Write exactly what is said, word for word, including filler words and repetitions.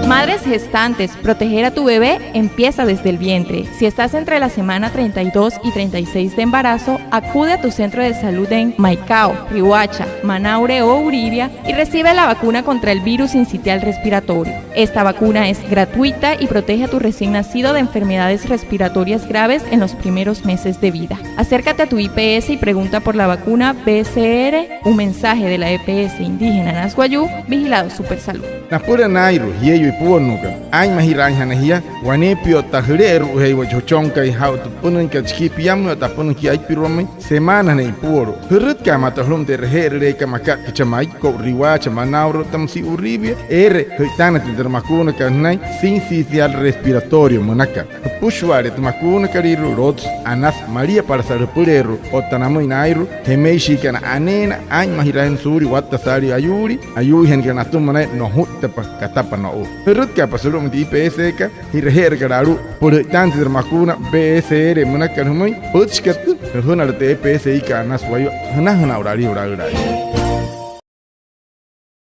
Madres gestantes, proteger a tu bebé empieza desde el vientre. Si estás entre la semana treinta y dos y treinta y seis de embarazo, acude a tu centro de salud en Maicao, Riohacha, Manaure o Uribia y recibe la vacuna contra el virus sincitial respiratorio. Esta vacuna es gratuita y protege a tu recién nacido de enfermedades respiratorias graves en los primeros meses de vida. Acércate a tu I P S y pregunta por la vacuna B C R, un mensaje de la E P S Indígena Anas Wayuu, vigilado Supersalud. Napüla naa'inru'u jieyuu ipuolunukana, aa'inmajiraainjana jia waneepia otta jüle'eru'ujeiwa chi jüchonkai jaa'u tü apünüinkat shikii piammüin otta apünüinkat aipiruamüin semaana ne'e ipuolu'u. Jürütka'a ma'i tü sulu'umüin tü e'reje'erüleekat makat chaa Maiko'u, Riohacha, Manaure otta müsia Uribia eere jü'itaanüin tü makuunakat sünain sincitial respiratorio münakat. Jüpüshua'ale tü makuunakalüirua, lotsü, anasü, maliapala sa'alu jüpüleerua otta namüin naa'inru'u jemeishiikana aneena aa'inmajiraainjana suulia watta saalii ayuulii, ayuuijanakana atüma naya nojuittapa katapa no'u. Jürütka'apa sulu'umüin tü I P S-kat ji'reje'erükat alu'u süpüla jü'itaanüin tü makuuna B S R münakat jümüin. Pütchikat tü, jüjünala tü E P S-kat Anas Wayuu jünajünaa aa'u laülaülaai.